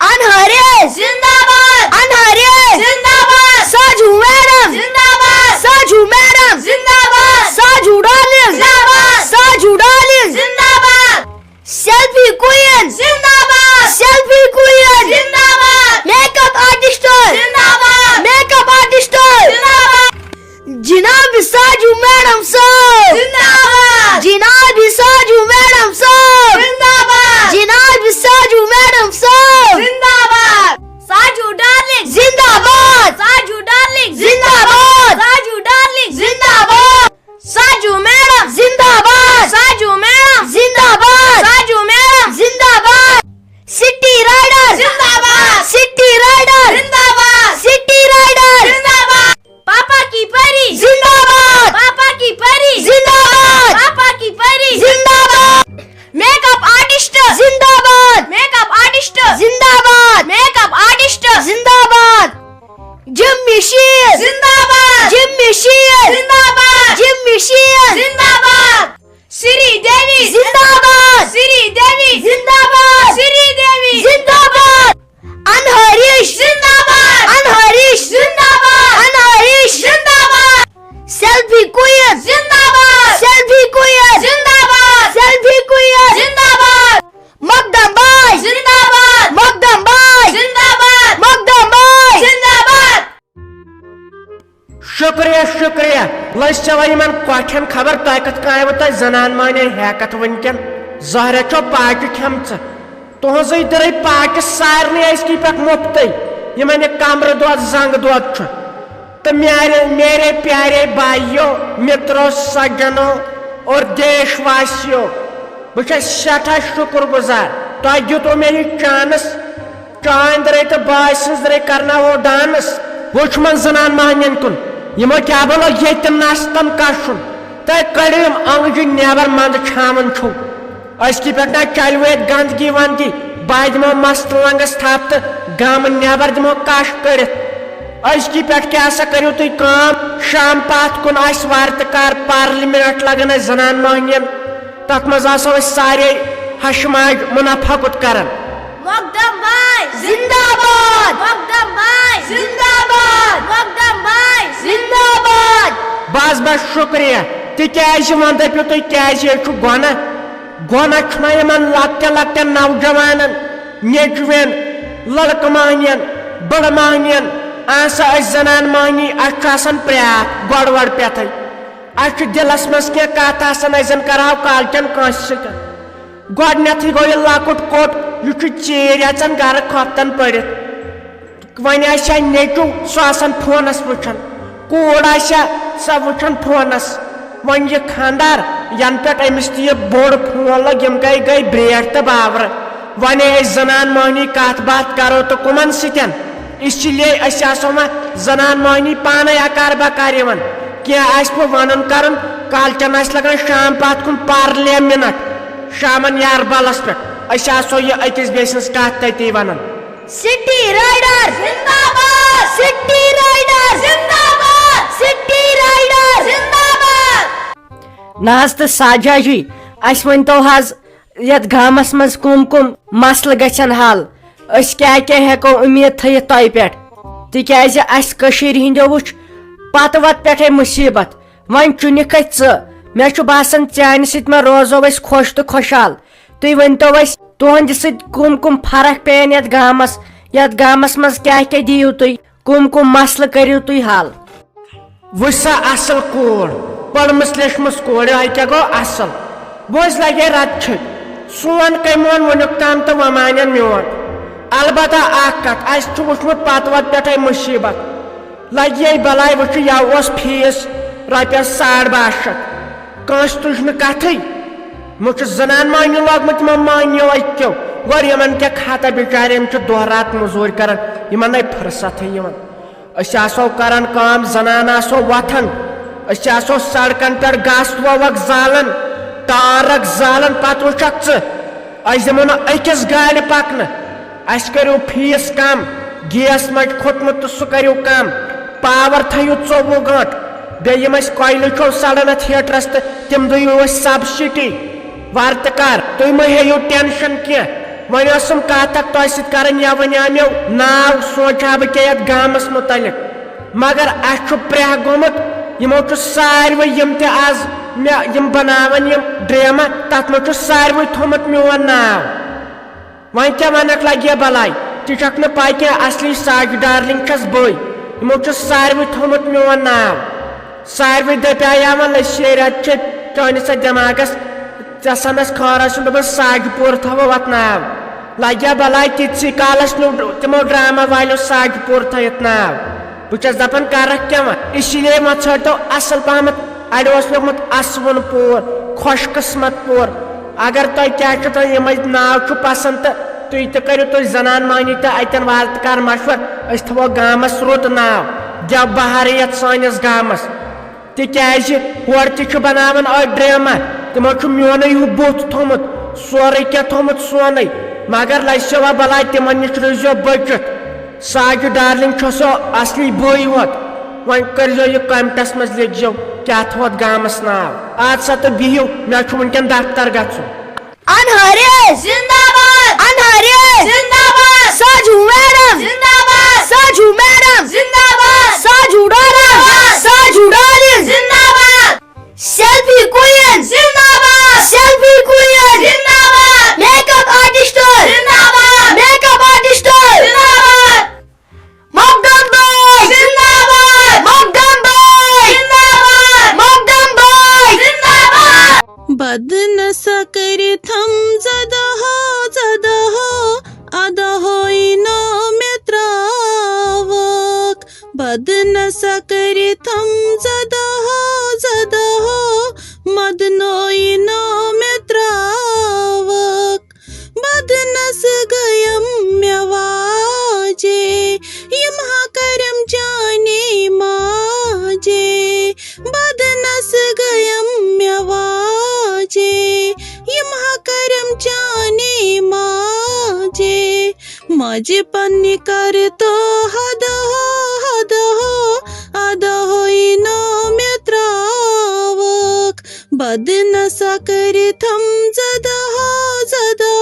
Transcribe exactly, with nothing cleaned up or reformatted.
انہٲرِس۔ زندہ باد۔ انہٲرِس۔ زندہ باد۔ ساجو میڈم۔ زندہ باد۔ ساجو میڈم۔ زندہ باد۔ ساجو ڈارلنگ۔ زندہ باد۔ ساجو ڈارلنگ۔ زندہ باد۔ Selfie queen. زندہ باد۔ Selfie queen. زندہ باد۔ Make up artist. زندہ باد۔ Make up artist. زندہ باد۔ جناب ساجو میڈم صٲب۔ زندہ باد۔ جناب ساجو میڈم صٲب۔ زندہ باد۔ جناب ساجو میڈم صٲب۔ زندہ باد۔ ساجو ڈارلنگ۔ زندہ باد۔ ساجو ڈارلنگ۔ زندہ باد۔ ساجو ڈارلنگ۔ زندہ باد۔ ساجو میڈم۔ زندہ باد۔ ساجو میڈم۔ زندہ باد۔ ساجو میڈم۔ زندہ باد۔ City rider. زندہ باد۔ City rider. زندہ باد۔ City rider. زندہ باد۔ پاپا کی پری۔ زندہ باد۔ پاپا کی پری۔ زندہ باد۔ پاپا کی پری۔ زندہ باد۔ Make up artist. زندہ باد۔ Make up artist. زندہ باد۔ Make up artist. زندہ باد۔ جمی شیر۔ زندہ باد۔ جمی شیر۔ زندہ باد۔ جمی شیر۔ زندہ باد۔ سری دیوی۔ زندہ باد۔ سری دیوی۔ زندہ باد۔ سری دیوی۔ زندہ باد۔ انہٲرِس۔ زندہ باد۔ انہٲرِس۔ زندہ باد۔ انہٲرِس۔ زندہ باد۔ Selfie queen. زندہ باد۔ Selfie queen. زندہ باد۔ Selfie queen. زندہ باد۔ مقدم بھائی۔ زندہ باد۔ مقدم بھائی۔ زندہ باد۔ مقدم بھائی۔ زندہ باد۔ شکریہ، شکریہ۔ لٔج ژےٚ وۄنۍ یِمن کۄٹھٮ۪ن خبر، تۄہہِ کتھ کامہِ وۄنۍ تۄہہِ زنان مۄہنٮ۪ن ہٮ۪کتھ وٕنکٮ۪ن۔ زہرہ چھو پاکہِ کھٮ۪مژٕ۔ تُہنٛزٕے دٕرٕے پاکہِ سارنٕے أزکی پٮ۪ٹھ مُفتٕے، یِمن یہِ کمرٕ دود، زنٛگہٕ دود چھُ۔ تہٕ میارے، میرے پیارے بھائیو، مترو، سجنو اور دیش واسیو، بہٕ چھَس سٮ۪ٹھاہ شُکر گُزار۔ تۄہہِ دیُتوُ مےٚ یہِ چانس۔ چٲنۍ دٕرٕے تہٕ بٲے سٕنٛز دٕرٕے کرناوو ڈانس۔ وٕچھ یِمن زنان مۄہنٮ۪ن کُن، یِمو کیٛاہ بنوو ییٚتہِ نستم کشُن۔ تۄہہِ کٔڑِو یِم أنٛگجہِ نٮ۪بر، منٛزٕ چھامن چھُو۔ أزکی پٮ۪ٹھ نہ چلوٕ ییٚتہِ گندگی وندگی، بہٕ دِمو مستہٕ لنگس تھپھ تہٕ گامہٕ نٮ۪بر دِمو کش کٔڑِتھ۔ أزکی پٮ۪ٹھ کیٛاہ سا کٔرِو تُہۍ کٲم، شام پتھ کُن آسہِ ورتہٕ کار، پارلمنٹ لگان اَسہِ زنان مۄہنین، تتھ منٛز آسو أسۍ سارے ہشہِ ماجہِ منافع کُت کران۔ مقدم بھائی زندہ باد۔ مقدم بھائی زندہ باد۔ مقدم بھائی زندہ باد۔ بس بس شکریہ۔ تِکیٛازِ وۄنۍ دٔپِو تُہۍ کیٛازِ یہِ چھُ گۄناہ؟ گۄناہ چھُنہ یِمن لۄکٹٮ۪ن لۄکٹٮ۪ن نوجوانن، نیٚچوٮ۪ن، لڑکہٕ مۄہنین، بٔڑٕ مۄہنین، آسان أسۍ زنان مۄہنی، اَسہِ چھُ آسان پرٛیاتھ گۄڈٕ وۄڈٕ پٮ۪ٹھے۔ اَسہِ چھُ دِلس منٛز کینٛہہ کتھ آسان، أسۍ زن کرہاو کالچن کٲنٛسہِ سۭتۍ۔ گۄڈٕنیتھٕے گوٚو یہِ لۄکُٹ کوٚٹ، یہِ چھُ ژیٖرۍ اژان گرٕ خۄفتن پٔرِتھ۔ وۄنۍ آسہِ ہا نیٚچو، سُہ آسان فونس وٕچھان، کوٗر آسہِ ہا سۄ وٕچھان فونس۔ وۄنۍ یہِ خانٛدار، ینہٕ پٮ۪ٹھ أمِس تہِ یہِ بوٚڑ فون لوٚگ، یِم گٔے، گٔے برٛیٹھ تہٕ باورٕ۔ وۄنۍ أسۍ زنان مۄہنی کتھ باتھ کرو تہٕ کٕمن سۭتٮ۪ن؟ اسی لیے أسۍ آسو وۄنۍ زنان مۄہنی پانے اکار بکار یِوان۔ کینٛہہ آسہِ پتہٕ ونُن کرُن، کالچن آسہِ لگان شام پتھ کُن پارلیمنٹ، شامن یاربلس پٮ۪ٹھ۔ أسۍ آسو یہِ أکِس بیٚیہِ سٕنٛز کتھ تٔتی ونان۔ سٹی رائڈر زندہ باد۔ سٹی رائڈر زندہ باد۔ سٹی رائڈر زندہ باد۔ نہ حظ تہٕ ساجا جی، اسہِ ؤنۍ تو حظ، یتھ گامس منٛز کم کم مسلہٕ گژھن حل؟ أسۍ کیٛاہ کیٛاہ ہٮ۪کو اُمید تھٲیِتھ تۄہہِ پٮ۪ٹھ؟ تِکیٛازِ اسہِ کٔشیٖرِ ہٕنٛدیو وٕچھ پتہٕ وتہٕ پٮ۪ٹھے مُصیبت۔ وۄنۍ چُنِکھ اسہِ ژٕ۔ مےٚ چھُ باسان، چانہِ سۭتۍ ما روزو أسۍ خۄش تہٕ خۄشحال۔ تُہۍ ؤنۍتو اَسہِ، تُہنٛدِ سۭتۍ کُم کُم فرق پیٚیَن یَتھ گامَس؟ یَتھ گامَس منٛز کیٛاہ کیٛاہ دِیِو تُہۍ؟ کُم کُم مسلہٕ کٔرِو تُہۍ حل؟ وٕچھ سا، اَصٕل کوٗر، پٔرمٕژ لیٚچھمٕژ کوٗر، یہِ کیٛاہ گوٚو اَصٕل؟ بوز، لَگے رَتہٕ چھٔتۍ۔ سون کٔمۍ ووٚن وٕنیُک تام تہٕ وۄنۍ مانن میون؟ البتہ اَکھ کَتھ، اَسہِ چھُ وٕچھمُت پَتہٕ وَتہٕ پٮ۪ٹھَے مُصیٖبت۔ لگی بلاے وٕچھِ، یَوٕ اوس فیٖس رۄپیَس ساڑ باہ شیٚتھ۔ کٲنٛسہِ تُج نہٕ کَتھٕے۔ مےٚ چھُ زنان مٔہنیوٗ لوگمُت یِمو مٔہنیو أکیو۔ گوٚو یِمَن کیٛاہ خطا بِچارٮ۪ن، یِم چھِ دۄہ رات مٔزوٗرۍ کران، یِمَن نَے فُرصتھٕے یِوان۔ أسۍ آسو کران کٲم، زنان آسو وۄتھان، أسۍ آسو سڑکن پٮ۪ٹھ گاسہٕ ووکھ زالان، ٹارک زالان، پتہٕ وٕچھکھ ژٕ۔ أسۍ دِمو نہٕ أکِس گاڑِ پکنہٕ۔ اَسہِ کٔرِو فیٖس کم، گیس ما چھُ کھوٚتمُت تہٕ سُہ کٔرِو کم۔ پاور تھٲیِو ژوٚوُہ گٲنٛٹہٕ۔ بیٚیہِ یِم أسۍ کۄیلہٕ چھِو سڑان اَتھ ہیٹرس تہٕ تِم دِیِو أسۍ سبسڈی۔ ورتہٕ کار، تُہۍ مہ ہیٚیِو ٹینشن کینٛہہ۔ وۄنۍ ٲسٕم کتھ اکھ تۄہہِ سۭتۍ کران، یا وۄنۍ آو مےٚ ناو، سونٛچہٕ ہا بہٕ کیٛاہ یتھ گامس مُتعلق۔ مگر اسہِ چھُ پرٛیہ گوٚمُت، یِمو چھُ ساروٕے، یِم تہِ از مےٚ یِم بناوان یِم ڈرامہ، تتھ منٛز چھُ ساروٕے تھوٚمُت میون ناو۔ وۄنۍ کیٛاہ ونکھ لگہِ بلاے، ژےٚ چھکھ نہٕ پاے کینٛہہ، اصلی ساجہِ ڈارلنگ چھس بٕے۔ یِمو چھُ ساروٕے تھوٚمُت میون ناو۔ ساروٕے دپیاوان لٔسۍ شیرِ، اتھ چھِ چٲنِس اتھ دٮ۪ماغس ژےٚ سنس خٲر آسُن، دوٚپُن ساجہِ پوٗر تھاوو اتھ ناو۔ لگیا بلاے، تیٖتسٕے کالس نیوٗ تِمو ڈرامہ والیو ساجہِ پوٗر تھٲیِتھ ناو۔ بہٕ چھس دپان کرکھ کیٛاہ وۄنۍ؟ اسی لیے وۄنۍ ژھٲنٛڈتو اصل پہمتھ، اڑِ اوس لیوٚکھمُت اسوُن پوٗر، خۄش قسمت پوٗر۔ اگر تۄہہِ کیٛاہ چھُ، تۄہہِ یِمے ناو چھُ پسند تہٕ تُہۍ تہِ کٔرِو تُہۍ زنان مٲنی تہٕ اتٮ۪ن وارٕ تہٕ کر مشور، أسۍ تھاوو گامس رُت ناو، دٮ۪و بہارٕے یتھ سٲنِس گامس۔ تِکیٛازِ ہورٕ تہِ چھُ بناوان أڑۍ ڈرامہ، تِمو چھُ میونُے ہیوٗ بُتھ تھوٚمُت، سورُے کینٛہہ تھوٚمُت سونُے۔ مگر لسیوا بلاے، تِمن نِش روٗزیو بٔچِتھ۔ ساجہِ ڈارلنگ چھسو اصلی بٕے ہوت۔ وۄنۍ کٔرزیو یہِ کمنٹس منٛز، لیکھزیو کیٛاہ تھوٚو اتھ گامس ناو۔ اد سا تہٕ بِہِو، مےٚ چھُ وٕنکٮ۪ن دفتر گژھُن۔ انہٲرِس زندہ باد۔ انہٲرِس زندہ باد۔ ساجو میڈم زندہ باد۔ ساجو میڈم زندہ باد۔ ساجو ڈارلنگ۔ ساجو ڈارلنگ زندہ باد۔ سیلفی کوئین زندہ باد۔ سیلفی کوئین زندہ باد۔ میک اپ آرٹسٹ زندہ باد۔ میک اپ آرٹسٹ زندہ باد۔ مقدم بھائی زندہ باد۔ مقدم بھائی زندہ باد۔ مقدم بھائی زندہ باد۔ بد نسا کٔرِتھ ہم زدہ ہو، زدہ ہو، ادہ ہوئی نو مےٚ ترٛاوکھ۔ بد نسا کٔرِتھ ہم زدہ ہو، زدہ ہو، مد نوئی نو مےٚ ترٛاوکھ۔ بدنس گٔیم مےٚ واجے، یِم ہا کرم چانے ماجے۔ بدنس گٔیم مےٚ واجے، یِم ہا کرم چانے ماجے۔ ماجہِ پننہِ کر تو حد ہو، حد ہو، ادہ ہوئی نو مےٚ ترٛاوکھ۔ بد نسا کٔرِتھ ہم زدہ ہو، زدہ